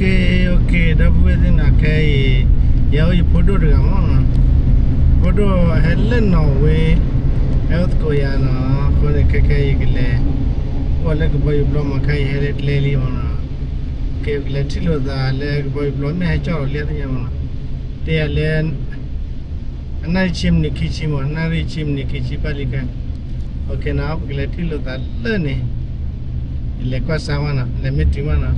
ကဲ, အိၣ်က့ၤ ဒီပုၢ်ဝဲၢ်သ့ၣ်နီၤ, ခဲအံၤ ယအိၣ်ယဖိဒိၣ်တဂၤမးနီၤ, ဖိဒိၣ်ဟဲလၢနီၣ်ဝ့, ဟဲအိၣ်သကိးယၤနီၤ, အဃိန့ၣ် ခဲခဲအံၤကလဲၤ အိၣ်လၢကဘီယူၤပျီမး, ခဲအံၤဟဲလၢကျဲလံမးနီၤ, ကဲ ကလဲၤထံၣ်လိာ်သးလၢကဘီယူၤပျီ မ့ၢ်ဟဲကၠီၣ်လီၤလံသ့ၣ်ညါမးနီၤ, တဲယၤလၢ အနၣ်ရံၣ်ဆံမံးနံးခံဆံမး, နၣ်ရံၣ်ဆံမံးနံးခံဆံဘၣ်လံခဲ, အိၣ်က့ၤနီၤ, ပကလဲၤထံၣ်လိာ်သးလၢန့ၣ်, လဲၤကွၢ်စါဝဲနီၤ, လဲၤမ့ၢ်တုၤမးနီၤ,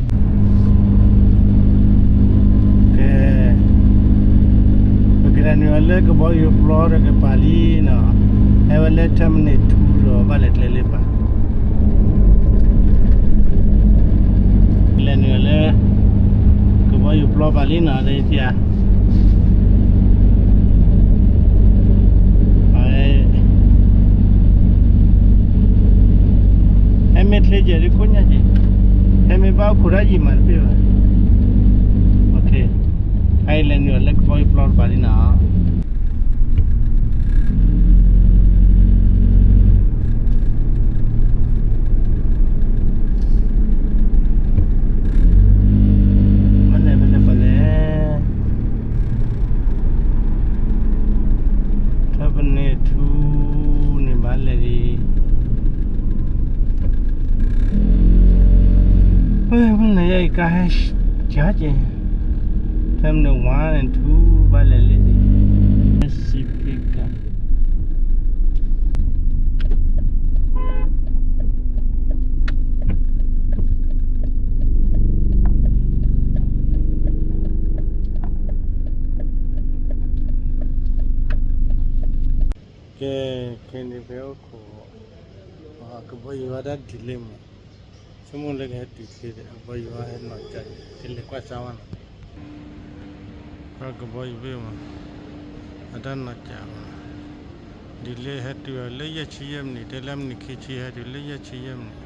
ကဲ, ပကလဲၤနုာ်အီၤလၢကဘီယူၤပျီတကပၤလံနီၤ, ဟဲဝဲလၢ terminal two ဒီး ဘၣ်လဲၤကျဲလၢပၤ လဲၤနုာ်လၢ ကဘီယူၤပျီပၤလံနီၤ, ဒ်ထံဧါ, ဟဲမ့ၢ်ချ့ကဲဒ်ခိၣ်ညါကဲ, ဟဲမ့ၢ်ဘၣ်အိၣ်ခိးတၢ်ယံာ်မးတဘၣ်ဘၣ်, အံၤလဲၤနုာ်လၢကဘီယူၤပျီတပၤလံနီၤ. မ့ၢ်လဲၤဖဲလဲၣ်ပလဲၣ်, terminal two န့ၣ်ဘၣ်လဲၤဒံး, မ့ၢ်လဲၤယဲအံၤကါဟဲ ကဲ, terminal one and two ဘၣ်လဲၤလၢဒံး, စံးဖ့ကါ ကဲ, ခဲန့ၣ်ဖဲအိၣ်ခိး ကဘီယူၤဝဲဒၣ်ဒ်လဲၣ်မး, ဆိကမိၣ်လၢကဟဲတုၤချ့ဒီး ကဘီယူၤဝဲဟဲနီၢ်ကၠး, ကလဲၤကွၢ်စါဝဲနီၤ, ကဘီယူၤဘ့ၣ်မး, အတၢ်နီၢ်ကၠးမး, ဒ်လဲၣ်ဟဲတုၤလၢယဲၢ်ဆံယဲၢ်မံးနံး, တဲလၢမံးနံးခံဆံ ဟဲတုၤလၢယဲၢ်ဆံယဲၢ်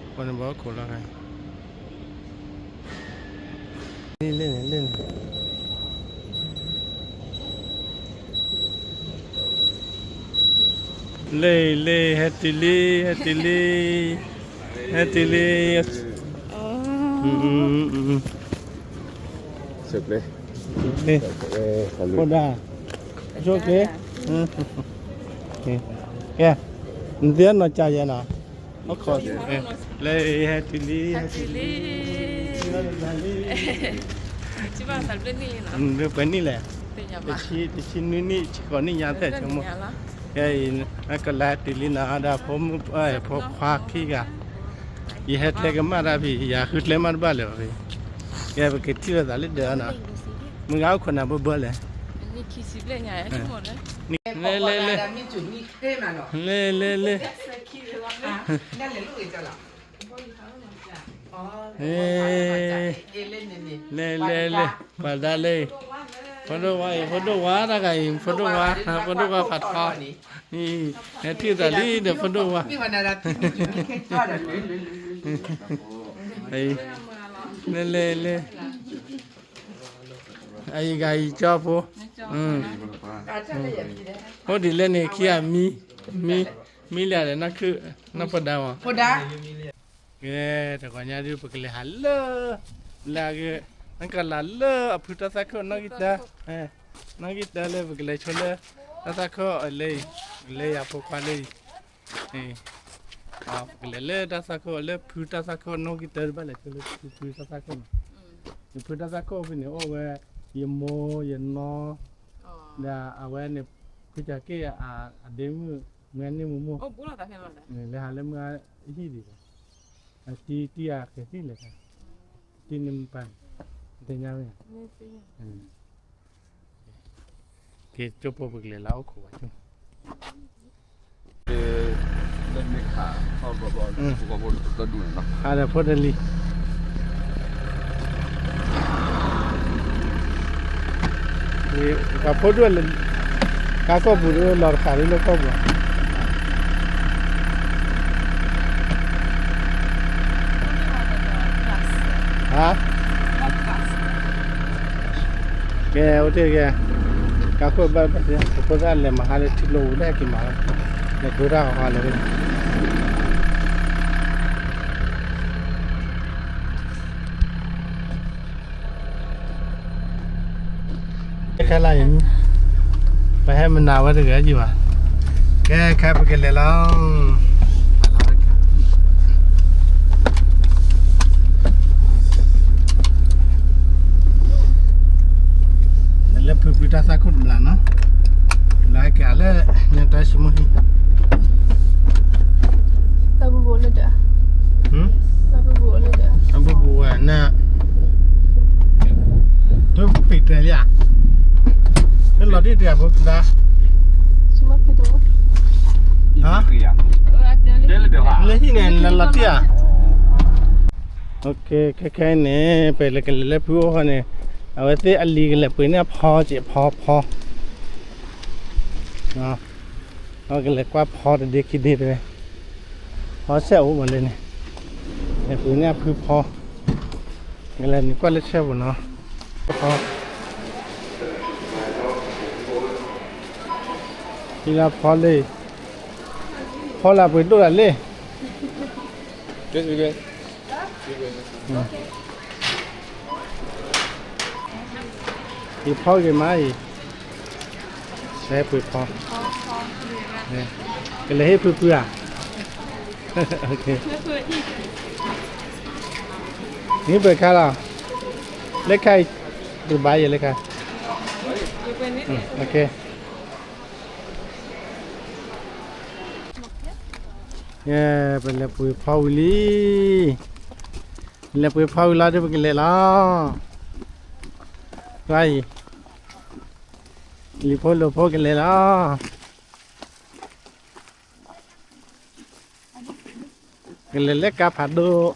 မံးနံး, ပှၤန့ၣ်ဘၣ်အိၣ်ခိးလီၤခဲ လ့ၣ်န့ၣ် လ့ၣ်န့ၣ် လ့ၣ် လ့ၣ် ဟဲတုၤလံ ဟဲတုၤလံ ဟဲတုၤလံ လ့ၣ် ဖိဒါ ကဲ နသ့ၣ်နီၢ်ကၠး ယဲနီၤ လၢဟဲတုၤလံ ဟဲတုၤလံ ပှဲၤနံၣ်လဲၣ် တဆံနွံနံၣ် ဆံဃိးနံၣ်ညါသဲၣ်ဆိကမိၣ် ခဲအံၤ နကလါတုၤလံနီၤ ဒီးဖိမုၣ်ဖိခွါခံဂၤ ယဟဲကျဲကမၣ်တၢ်ဖံး ယဃုကျဲမးတဘၣ်လၢၤဘၣ်ဖံး ကဲပကထံၣ်လိာ်သးလၢဒၢးနီၤ မုၢ်ဂၤအိၣ်ခိးနၤဘၢဘၢလဲၣ် လဲၤလဲၤလဲၤ လဲၤလဲၤလဲၤ လဲၤလဲၤလဲၤ ပှၤဒါလၢ ဖိဒိၣ်ဝါအံၤ ဖိဒိၣ်ဝါတဂၤအံၤ ဖိဒိၣ်ဝါ ဖိဒိၣ်ဝါဖးထီ ဟဲထံၣ်သးလံဒီးဖိဒိၣ်ဝါ လဲၤလဲၤလဲၤ အံၤဂၤအံၤကၠီဖိ အိၣ်ဒ်လဲၣ်န့ၣ်ခံဂၤမံ မံ မံလၢဒီး နီၢ်ဖိဒါဝဲ ကဲ တဂီၤညါဒုး ပကလဲၤဟးလၢ လၢအဂ့ၢ် နကလၤလၢအဖုတၢ်သၣ်ခိၣ်နီၣ်ဂံၢ်တၢ နီၣ်ဂံၢ်တၢလၢ ပကလဲၤဆိလၢ တၢ်သၣ်ခိၣ်အလၢအံၤ ပကလဲၤယၤဖိခွါလၢအံၤ ပကလဲၤလၢတၢ်သၣ်ခိၣ်လၢဖုတၢ်သၣ်ခိၣ်နီၣ်ဂံၢ်တၢ တဘၣ်လဲၤဆိလၢဖုဖုတၢ်သၣ်ခိၣ်န့ၣ် ယဖုတၢ်သၣ်ခိၣ်ဖဲန့ၣ်အိၣ်ဝဲ ယမိၢ်ယနီၢ် ဒီးအဝဲန့ၣ် ဖုကၢ်က့ၢ်အဒ့မုၣ် မုၢ်န့ၢ်မိၢ်မိၢ် လဲၤဟးလၢမုၢ်အဟံၣ်ဒံးဘၣ် အတံၤတံၤအဃဲၤသံလဲၣ် တံၤန့ၣ်မပၢ်န့ၣ် တညါဝဲ ကဲကၠိဖိပကလဲၤလၢအိၣ်ခိးဘၣ်ကၠိ အါဒီးဖိတလံၤ ပှၤဖိဒိၣ်လဲၤ ကါကီၢ်ပူၤဒ်လီၤတခါဒ်လၢကီၢ်ပူၤ ဟါ ကဲ အိၣ်တ့ၢ်ကဲ ကါခိၣ်ဘၣ်ဘၣ် ပဖိသၣ်လဲၤမၤဟါလၢထံကျိပူၤ လဲၤဟဲက့ၤမၤလီၤ လဲၤဒိတၢ်ဟီဟါလၢ ခဲလၢာ်အံၤ ပဟဲမနၤဝဲတဂၤယံၤဘၣ်. ကဲ ခဲပကလဲၤလီၤ. လၢဖုဖုတၢ်သၣ်ခိၣ်တဘျီနီၤ, လၢကလၢ ညါတၢ်ဆိကမိၣ်ဟံၣ် တၢ်ဘူၣ်ဘူၣ်လၢဒၢး, တၢ်ဘူၣ်ဘူၣ်ဝဲန့ၣ်, တပ့ၤတွဲလံဧါ, လၢလီၤတံၢ်တဂၤဖိဒါ, ဟါ, လၢဟံၣ်န့ၣ် လၢလီၤတံၢ်ဧါ. ခဲခဲအံၤန့ၣ် ပလဲၤကလဲၤလၢဖုအိၣ်ဃီန့ၣ်, အဝဲသ့ၣ်အလံၤကလဲၤပှ့ၤန့ၢ်အဖီက့ၤ အဖီဖီ, ကလဲၤကွၢ်ဖီတဒ့ခံဒ့တဲဝဲ, ဖီဆဲးအိၣ်မးလၢန့ၣ်, လဲၤပှ့ၤန့ၢ်အဖုဖီ, ကလဲၤနုာ်ကွၢ်လၢဆဲးပူၤနီၤ, ဖီ ဟံးလၢဖီလၢ, ဖီလၢပှ့ၤဒိၣ်လၢ်လၢ်, ယဖီဂ့ၤမးအံၤ, ဟဲပှ့ၤဖီ, ကလဲၤဟ့ၣ်ဖုဖုဧါ, မ့ၢ်ပှ့ၤခါလီၤ, လၢခါအံၤ, ပဘၣ်ယဲလၢခါ, ယဲ ပလဲၤပှ့ၤဖီဝံၤလံ, လဲၤပှ့ၤဖီဝံၤလီၤဒီးပကလဲၤလီၤ, ပှၤအံၤ, လံၤဖိလိာ်ဖိကလဲၤလီၤ. ကလဲၤလၢကါဖးဒိၣ်,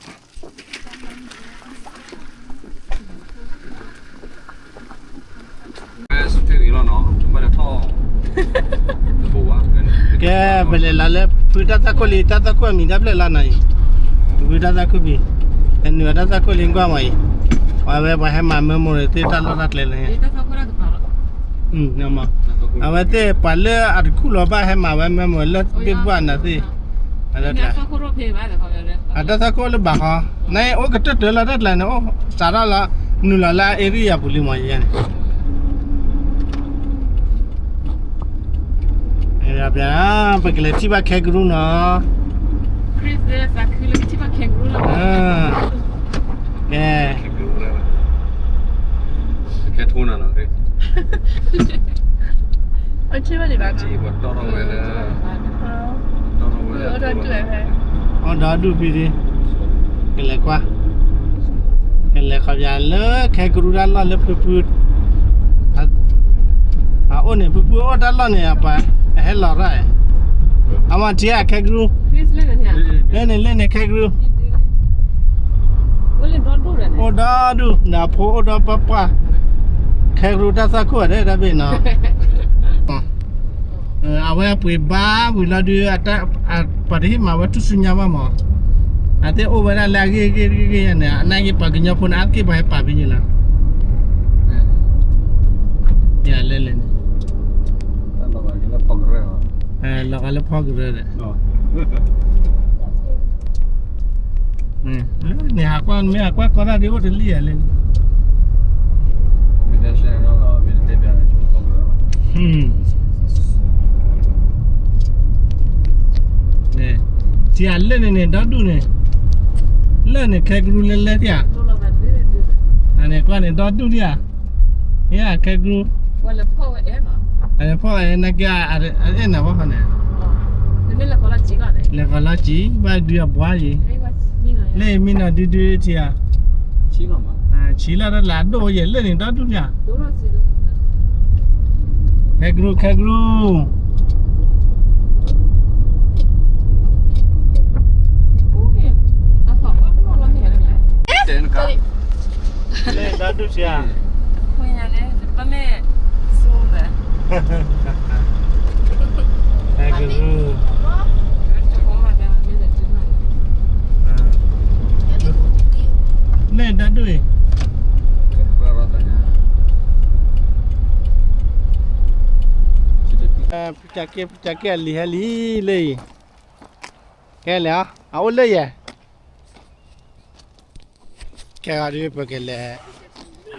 ကဲ ပလဲၤလီၤလၢဖုတၢ်သၣ်ခိၣ်လံ, တၢ်သၣ်ခိၣ်အမံၤတၢ်ဖျၢၣ်လီၤနီၤအံၤ, ဖုတၢ်သၣ်ခိၣ်ဖံ, နုာ်အတၢ်သၣ်ခိၣ်ဖံ, အနုာ်အတၢ်သၣ်ခိၣ်လံကွၢ်မးအံၤ, ပှၤဝဲပှၤဟဲမၤ memory သ့ၣ်တၢ်လီၢ်တၢ်ကျဲလၢ အဝဲသ့ၣ်ပှၤလၢအတခူၣ်လီၤဘၣ်ဟဲမၤဝဲ memory လၢသ့ၣ်ပှၢ်နၤသ့ၣ်, အတၢ်သၣ်ခိၣ်လၢဘၣ်ဃီ, နအိၣ်ကတၢၢ်တၢၢ်လီၤတၢ်ကျဲန့ၣ် အိၣ်စးထီၣ်လီၤ, နုာ်လီၤလၢအ area ပူၤလံမးယဲန့ၣ် ပကလဲၤထံၣ်ဘၣ် kangaroo နီၤ, ကဲ ခဲထိနၤနီၤ, အထံၣ်ဘၣ်ဒံးဘၣ်, အိၣ်ဒီဒူၣ်ဖဲ, အိၣ်ဒီဒူၣ်ဖဲဒံး, ကလဲၤကွၢ်, ကလဲၤခီပညီလၢ kangaroo တၢ်လီၢ်လၢဖုဖု အအိၣ်န့ၣ် ဖုဖုအိၣ်တၢ်လီၢ်န့ၣ် အပှၤအဟဲလီၤရၣ်, အမၤထံဧါ kangaroo, လၢန့ၣ်လၢန့ၣ် kangaroo, အိၣ်ဒီဒူၣ် ဒီးအဖိအိၣ်ဒီပှၢ်ပှၢ်, kangaroo တၢ်သၣ်ခိၣ်အဒဲတၢ်ဘ့ၣ်နီၤ အဝဲအပှ့ၤဘါဝံၤလီၤဒုး ပှၤတဟ့ၣ်မၤဝဲထူၣ်စုညါဘၣ်မး, အသ့ၣ်အိၣ်ဝဲဒၣ်လၢအဂ့ၢ်ဂ့ၢ်ဂ့ၢ်ဂ့ၢ်န့ၣ် အနာ်က့ပှၤကညီဖိန့ၣ် အါတက့ၢ်ပှၤဟဲပာ်ဖဲန့ၣ်လီၤ, ယလဲၤလဲၤန့ၣ် လီၤဂာ်လၢဖီကရၢဒီး မ့ၢ်ဟးကွၢ် မ့ၢ်ဟးကွၢ်ကီတၢ်ဒ်အိၣ်တလံဧါလဲၣ်န့ၣ်, ထံဧါလၢန့ၣ်န့ၣ် ဒီဒူၣ်န့ၣ်, လၢန့ၣ် kangaroo လဲၤလဲၤထံဧါ, အန့ၣ်ကွၢ်န့ၣ် ဒီဒူၣ်ထံဧါ, ယဲ kangaroo, ဖီၣ်ဝဲအဲၣ်နာ်က့ အအဲၣ်နၤဘၣ်ဃီန့ၣ်, လဲၤဃီၤလီၤစံး ဘၣ်ဒုးအဘှါယံၤ, လၢမံနီၤဒုဒုထံဧါ, ဆံးလီၤတၢ်လၢအဒိၣ်ယဲၢ်လၢန့ၣ် ဒီဒူၣ်ထံဧါ, kangaroo, kangaroo. လၢဒီဒူၣ်စ့ဧါ, kangaroo, လၢဒီဒူၣ်အံၤ ဖုကက့ ဖုကက့အလံၤဟဲလံ လၢအံၤ, ကဲလဲၣ်, အအိၣ်လၢယဲၢ်, ကဲဂၤဒုး ပကလဲ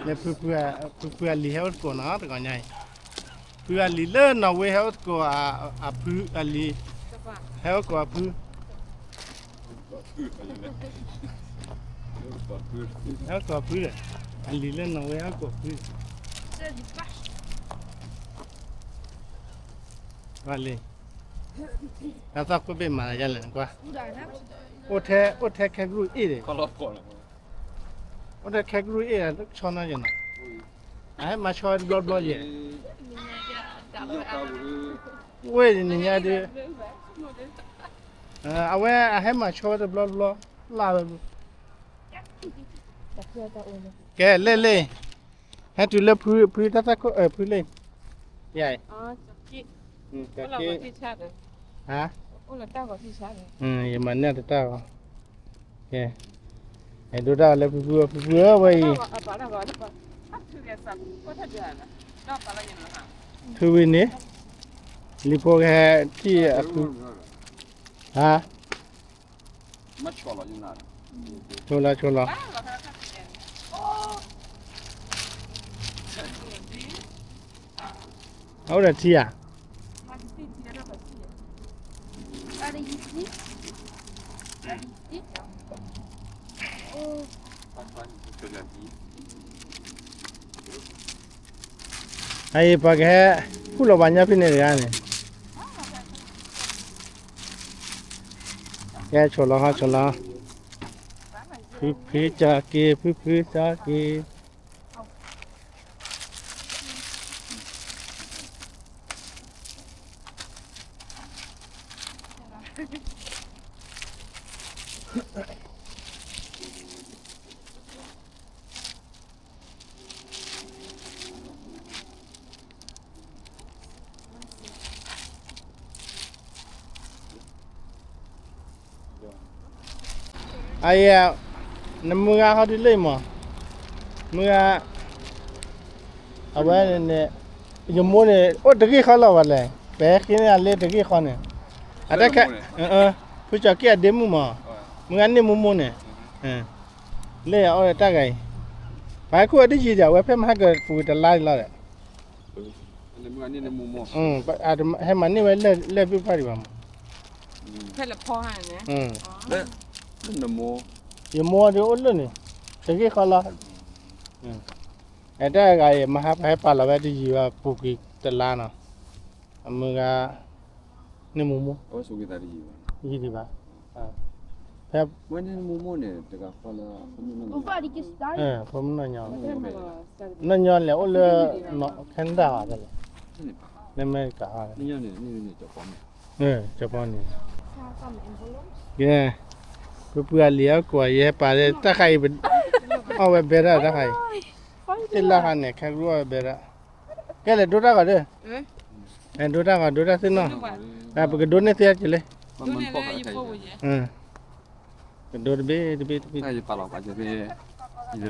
ၤ, လၢဖုဖုအလံၤဟဲအိၣ်သကိးနီၤ တဂီၤညါအံၤ, ဖုအလံၤလၢနီၣ်ဝ့ဟဲအိၣ်သကိးအဖုအလံၤ, ဟဲအိၣ်သကိးအဖု, ဟဲအိၣ်သကိးဖုဒီး, အလံၤလၢနီၣ်ဝ့ဟဲအိၣ်သကိးဖုဒီး, လံၤ, တၢ်သီၣ်ခိၣ်ဘ့ၣ်မၤလၢယလဲၣ်နကွၢ်, အိၣ်ထဲ အိၣ်ထဲခဲကရူၢ်အ့ၣ်ဒီး အိၣ်ထဲခဲကရူၢ်အ့ၣ် ဆီနီၤယဲနီၤ, အဟဲမၤဆီဝဲတဘျီဘျီယဲ, ဝ့ၢ်နညါဒုး, အဝဲအဟဲမၤဆီဝဲတဘျီဘျီ, လၢ်ဝဲ, ကဲလ့လ့, ဟဲတုၤလၢဖု ဖုတၢ်သၣ်ခိၣ် ဖုလ့, ယၤ, ဟါ, ယမၤန့ၢ်တတၢ်ဂီၤ, ကဲ, အဲၣ်ဒိးတၢ်ဂီၤလၢဖုဖု ဖုဖုဧၢဝဲအံၤ, ဖုဝံၤန့ၣ်, လံၤဖိကဟဲထံၣ်အဖု, ဟါ, ဆိလီၤဆိလီၤ, အအိၣ်ဒီးထံဧါ, အအံၤပှၤကဟဲ, ဖူၣ်လီၤပှၤညီဖဲန့ၣ်တဂၤန့ၣ်, ကဲဆိလီၤဟါဆိလီၤ, ဖုဖုကၢက့ၤ ဖုဖုကၢက့ၤ အယဲ, နမုၢ်ဂၤဟီဒုးလၢမး, မုၢ်ဂၤ, အဝဲန့ၣ်, ယမိၢ်န့ၣ် အိၣ်တဂ့ၢ်ဃီလီၤဘၣ်လဲၣ်, ပဟဲဃ့န့ၢ်အလၢတဂ့ၢ်ဃီန့ၣ်, အတၢ်ခဲ, ဖုကၠီၤက့ၣ်အဒ့မုၣ်မး, မုၢ်ဂၤန့ၣ်မိၢ်မိၢ်န့ၣ်, လၢအအိၣ်ဒီးတၢ်ဂၤအံၤ, ပှၤဟဲခိၣ်အတယံၤဒီး အဝဲဖဲမဟါကပူၤတလါလီၤဒီး ဟဲမၤန့ၢ်ဝဲလၢၢ်ဘ့ၣ်ဖၣ်ဒံးဘၣ်မး, ယမိၢ်ဒီးအိၣ်လၢန့ၣ်, တဂ့ၢ်ဃီလီၤ, အတၢ်ဂၤအံၤ မဟါပဟဲပာ်လီၤဝဲတယံၤဘၣ်ပူၤကွံာ်တလါနီၤ, အမုၢ်ဂၤ, န့ၢ်မိၢ်မိၢ်, ယံၤဒံးဘၣ်, ဖဲ, ဖိမုၣ်နီၢ်ညီ, နီၢ်ညီလဲၤအိၣ်လၢ, Canada ဘၣ်လဲၣ်, လၢအမဲရကၤ, ကၠီၤပီန့ၣ်, ကဲ, ပပှၤလံၤအကွၢ်ယဲပာ်လၢတၢ်ခါအံၤ, အီၣ်ဝဲဘဲဒၣ်တၢ်ခါအံၤ, သ့ၣ်လၢ်ခါန့ၣ် ခဲကရူၢ်အီၣ်ဝဲဘဲဒၣ်, ကဲလဲၣ်ဒိတၢ်ဂီၤဒီး, ဒိတၢ်ဂီၤဒိတၢ်သ့ၣ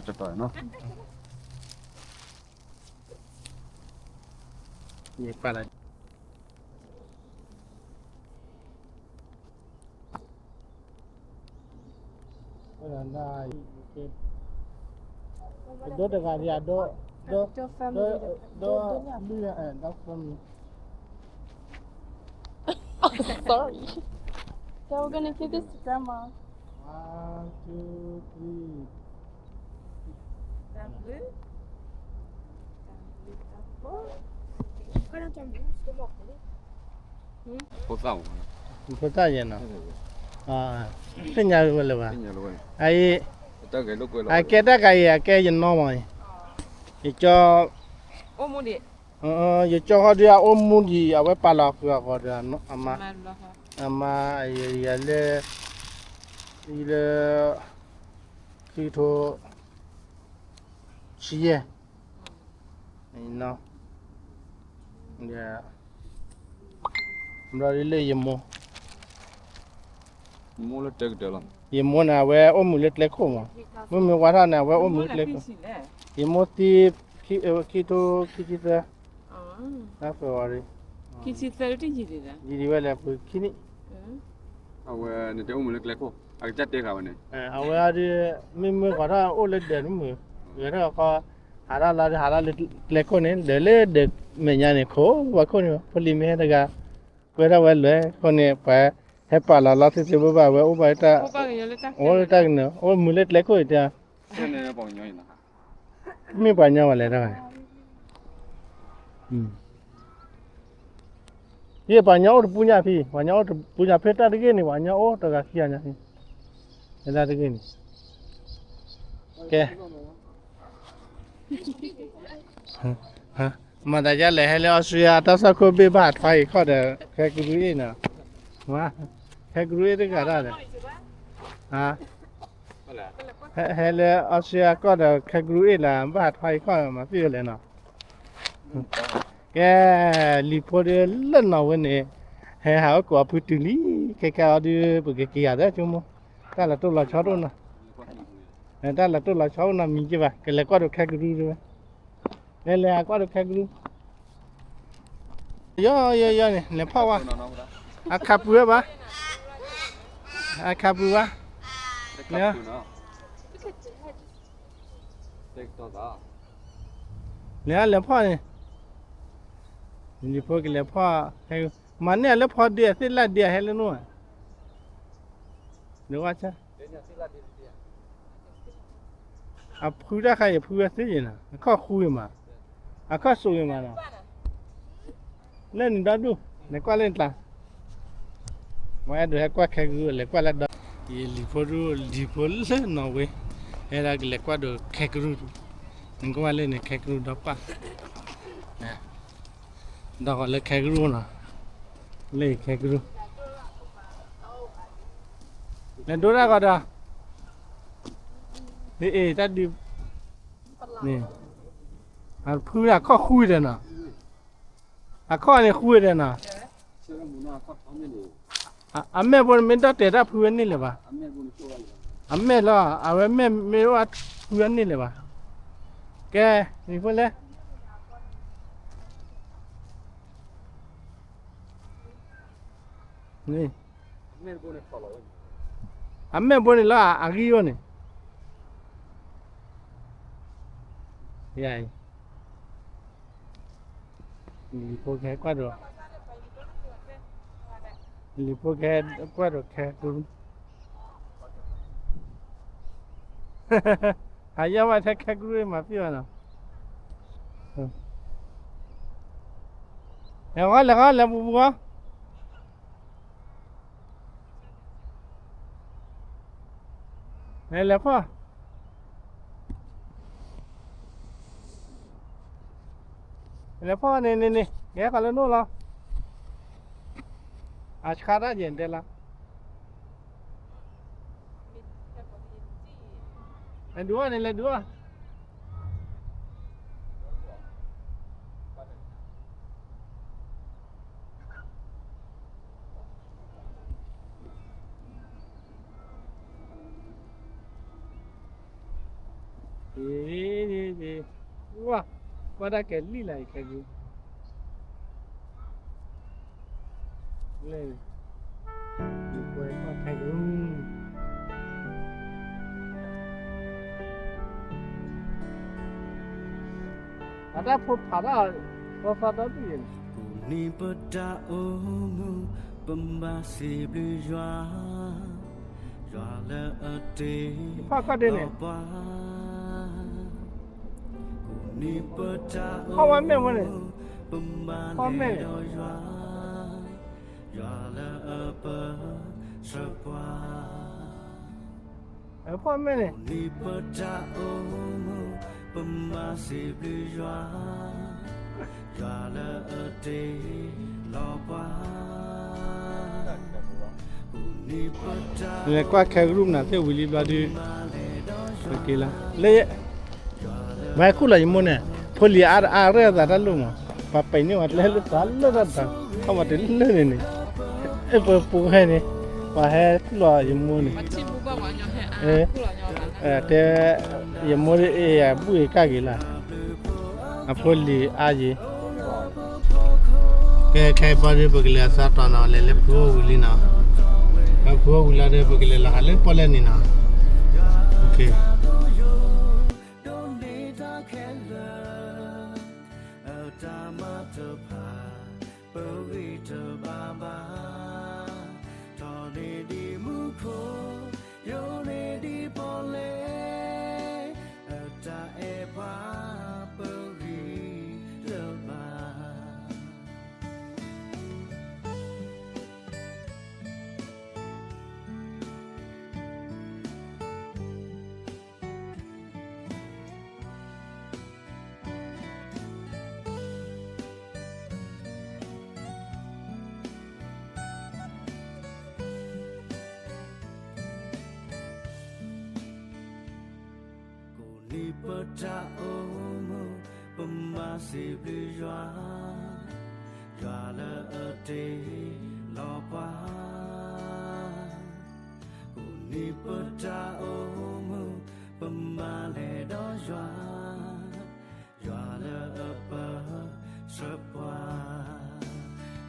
်နီၣ်, ပကဒိန့ၢ်သ့ကလဲၣ်, ကဒိတဘ့ၣ်တဘ့ၣ်တဘ့ၣ်, ယပာ်လီၤ ဒိတဂၤဒံး, ဒိ, ဒိ, ဒိ, ဒိ, ဒိ, ဒိ, Sorry. Okay, we're gonna give this to Grandma. One, two, three. Phota yena. Tenya wele ba. Ai, ai ke ta ka ya ke yeno ma. Yeke, yeke hodi a o mu di a we pa la ku a ko da ama. Ama ya le, ile, kito, siye. ဘျီဒ်လၢယမိၢ်, ယမိၢ်န့ၣ် အဝဲအိၣ်မူလၢကျဲခိၣ်မး, မုၢ်မ့ၢ်ဝါထီၣ်န့ၣ် အဝဲအိၣ်မူလၢကျဲခိၣ်, ယမိၢ်သံ, ခံထိခံဆံသၢ, ဖဲဝါရံ, ယံာ်ဒံးဝဲလဲၣ် ပှၤခံနံၣ်, အဝဲန့ၣ်တအိၣ်မူလၢကျဲခိၣ်, အကစၢ်တဲဃာ်ဝဲန့ၣ်, အဝဲဒ်, မ့ၢ်မ့ၢ်ဝါထီၣ်အိၣ်လၢဒၢးနမုၢ်, ဂဲၤထီၣ်ခီ, ဟးထီၣ်လီၤ ဟးထီၣ်လၢကျဲခိၣ်န့ၣ် ဒီးလၢဒီးမဲာ်ညါန့ၣ် ခိးဝဲခိၣ်န့ၣ် ဖိလံၤမ့ၢ်ဟဲတဂၤ ကွဲထီၣ်ဝဲလွဲၢ်ခိၣ်န့ၣ် ပှၤဟဲပာ်လီၤလီၤသ့သ့ဘၣ်ဘၣ်ဝဲအိၣ်ဘၣ်တၢ် အိၣ်လၢတၢ်ကနၢၤ အိၣ်မုာ်လၢကျဲခိၣ်အံၤတၢ် မ့ၢ်ပှၤညီဝဲလဲၣ်တၢ် ယပှၤညီအိၣ်တပူၤညါဖံ ပှၤညီအိၣ်တပူၤညါဖဲတၢ်တဂ့ၢ်န့ၣ် ပှၤညီအိၣ်တဂၤခံဂၤညါဖံ ဖဲတၢ်တဂ့ၢ်န့ၣ် ကဲ မၤသးဒ်လဲၣ် ဟဲလၢအီစထြ့လယါ တၢ်သွၣ်ခိၣ်ဘ့ၣ်ဘၣ်ထွါအံၤခီၣ်ဒီး ခဲကရူၢ်အ့ၣ်နီၤ ခဲကရူၢ်အ့ၣ်တဂၤတၢ်ဒီး ဟဲလၢအီစထြ့လယါကီၢ်ဒီး ခဲကရူၢ်အ့ၣ်လၢ ဘၣ်ထွါအံၤခီၣ်မၤသံဝဲလဲၣ်နီၤ ကဲ လံၤဖိဒီးလၢနီၢ်ဝဲန့ၣ် ဟဲဟးအိၣ်ကိးအဖုတုၤလံ ခဲကဲအီၤဒုး ပကက့ၤယၤဒီးဆိကမိၣ် တၢ်လၢတိၢ်လီၤဆီဒိၣ်နီၤ တၢ်လၢတိၢ်လီၤဆီဒိၣ်နီၤမံၤက့ဘၣ် ကလဲၤကွၢ်ဒိးခဲကရူၢ်တဝဲ လဲၤလဲၤဟးကွၢ်ဒိးခဲကရူၢ် ယီယီယီန့ၣ် လဲၤဖီၣ်ဝဲ အခါပူၤဝဲဘၣ် အခါပူၤဘၣ် လဲၤ လဲၤဖီၣ်န့ၣ် လံၤဖိကလဲၤဖီၣ် မၤန့ၢ်လၢဖီဒ့အသ့ၣ်လၣ်ဒ့အဟဲလၢနအိၣ် ဒဝါဆၢ အဖုတၢ်ခါအံၤ ဖုဝဲသ့ယဲၢ်နီၤ အခီၣ်ဃူအံၤမး အခီၣ်စိးအံၤမးနီၤ လၢန့ၣ်ဒီဒူၣ် လဲၤကွၢ်လၢနကျါ မ့ၢ်အဲၣ်ဒိးဟဲကွၢ်ခဲကရူၢ် လဲၤကွၢ်လၢဒီ ယလံၤဖိဒူၣ် လံၤဖိလၢနီၢ်ဝဲ ဟဲဒၣ်ကလဲၤကွၢ်ဒိးခဲကရူၢ် နကွၢ်လၢန့ၣ် ခဲကရူၢ်ဒီပၢ် ဒီးဃီၤလၢခဲကရူၢ်နီၤ လၢခဲကရူၢ် လဲၤဒိတၢ်ဂီၤဒီး အ့ၣ် တၢ်ဒုး ဖုအခီၣ်ဃူဒီးနီၤ အခီၣ်န့ၣ်ဃူဒီးနီၤ အမဲာ်ဘိန့ၣ်မ့ၢ်ဒီၣ်တဲာ်တၢ်ဖုဝဲန့ၣ်လၢၤဘၣ် အမဲာ်လီၤ အဝဲမဲာ်မ့ၢ်အိၣ်ဖုဝဲန့ၣ်လၢၤဘၣ် ကဲ နံၤဖိလဲၣ် အမဲာ်ဘိန့ၣ်လီၤ အဂံၢ်အိၣ်န့ၣ် ယအံၤ လံၤဖိကဟဲကွၢ်ဒိး လံၤဖိကဟဲကွၢ်ဒိးခဲကရူၢ် ဟးယီၢ်ဘၣ်ထဲခဲကရူၢ်မၤသံဘၣ်နီၤ လဲၤဃီ လဲၤဃီ လဲၤပူၤပူၤဃီ လဲၤ လဲၤဖီၣ် လဲၤဖီၣ်န့ၣ်န့ၣ်န့ၣ် ကဟဲဃီၤလၢနအိၣ်လီၤ အဆါတၢ်ယဲၢ်တဲလီၤ လဲၤဒုးအီၣ်န့ၣ် လဲၤဒုးအီၣ် ဝါ ကွၢ်တၢ်ကဲလံလၢခဲကရူၢ် လဲၣ် ကွၢ်ခဲကရူၢ် အတၢ်ဖိဖးတၢ် သီသီဒီဒူၣ်ယဲၢ်န့ၣ် ပမၤစံးဘျုးယွၤ, ယွၤလၢအတ့လီၤပှၤ, ကိးနံၤပတၢ်အိၣ်မူ, ပမၤလဲၤဒီးယွၤ, ယွၤလၢအပၢဆှၢပှၤ. ကိးနံၤပတၢ်အိၣ်မူ, ပမၤစံးဘျုးယွၤ, ယွၤလၢအတ့လီၤပှၤ. လဲၤကွၢ်ခဲကရူၢ်မနုၤသ့ၣ်ဝံၤလံဘျီဒုး, လၢ မၤဟဲခူၣ်လီၤယမိၢ်န့ၣ်, ဖိလံၤအါအါရဲၣ်အသးတၢ်လိၣ်မး, ပှၤပဲာ်န့ၢ်ဝဲကျဲလၢသးလၢတၢ်တၢ်, ခီမၤတလၢန့ၣ်န့ၣ်, ပပူၤဟဲန့ၣ်, ပှၤဟဲခူၣ်လီၤယမိၢ်န့ၣ်, တဲ, ယမိၢ်အ့ၣ်အဘူၣ်အ့ၣ်ကၢ်ဂ့ၤလၢ်, အဖိလံၤအါယံၤ ကဲ ခဲအံၤဘျီဒုး ပကလဲၤအသးတီၤနီၤ, လဲၤလၢဖုအိၣ်ဝံၤလံနီၤ, ဖုအိၣ်ဝံၤလီၤဒီး ပကလဲၤလီၤဟးလၢပီၣ်လဲၣ်နံၤနီၤ, အ နံၣ်ပတၢ်အိၣ်မူ ပမၤစံးဘျုးယွၤ, ယွၤလၢအတ့လီၤပှၤ. ကိးနံၣ်ပတၢ်